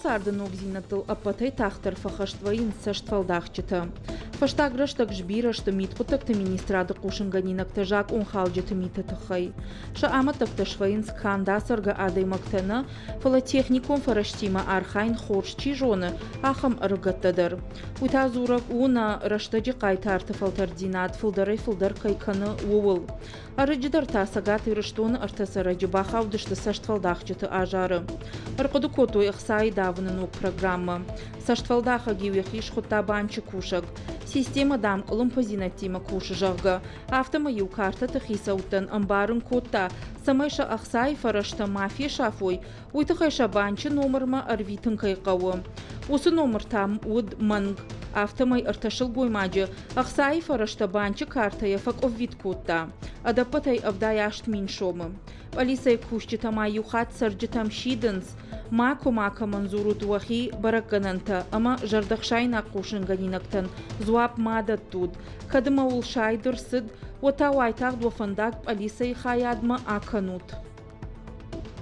царды ногдзинӕдтыл ӕппӕтӕй тагъддӕр фӕхӕст вӕййынц цӕстфӕлдахджытӕ. Фӕстаг рӕстӕг сбирӕ сты мидхъуыддӕгты министрады хъусынгӕнинӕгтӕ закъонхалджыты миты тыххӕй. Сӕ амӕттӕгтӕ свӕййынц канд ацӕргӕ адӕймӕгтӕ нӕ, фӕлӕ техникон фӕрӕзтимӕ архайын хорз чи зоны, ахӕм ӕрыгӕттӕ дӕр. Уый та дзурӕг у, нӕ рӕстӕджы хъайтарты фӕлтӕрддзинад фылдӕрӕй-фылдӕр кӕй кӕны, ууыл. Ӕрӕджы дӕр та Цӕгат Ирыстоны ӕртӕ цӕрӕджы бахаудысты цӕстфӕлдахджыты азары. Ӕрхъуыды кодтой ӕхцайы давыны ног программӕ. Цӕстфӕлдахӕг-иу йӕхи схуыдта банчы кусӕг. Системӕ, дам, къуылымпыдзинӕдтимӕ кусы, зӕгъгӕ, афтӕмӕй-иу картӕты хицӕуттӕн ӕмбарын кодта, цӕмӕй сӕ ӕхцайы фӕрӕзтӕ ма фесафой, уый тыххӕй сӕ банчы номырмӕ ӕрвитын кӕй хъӕуы. Уыцы номыр та уыд мӕнг. Афтӕмӕй ӕртӕ сылгоймаджы ӕхцайы фӕрӕзтӕ банчы картӕйӕ фӕкъуыввитт кодта. Ӕдӕппӕтӕй 78 000 сомы. Пъӕлицӕйы кусджытӕ ма иу хатт цӕрджытӕм сидынц, макуы макӕмӕн дзурут уӕхи бӕрӕггӕнӕнтӕ ӕмӕ зӕрдӕхсаинаг хъусынгӕнинӕгтӕн дзуапп ма дӕттут. Кӕд ӕмӕ уыл сайд ӕрцыд, уӕд та уайтагъд уӕ фӕндаг пъӕлицӕйы хайадмӕ акӕнут.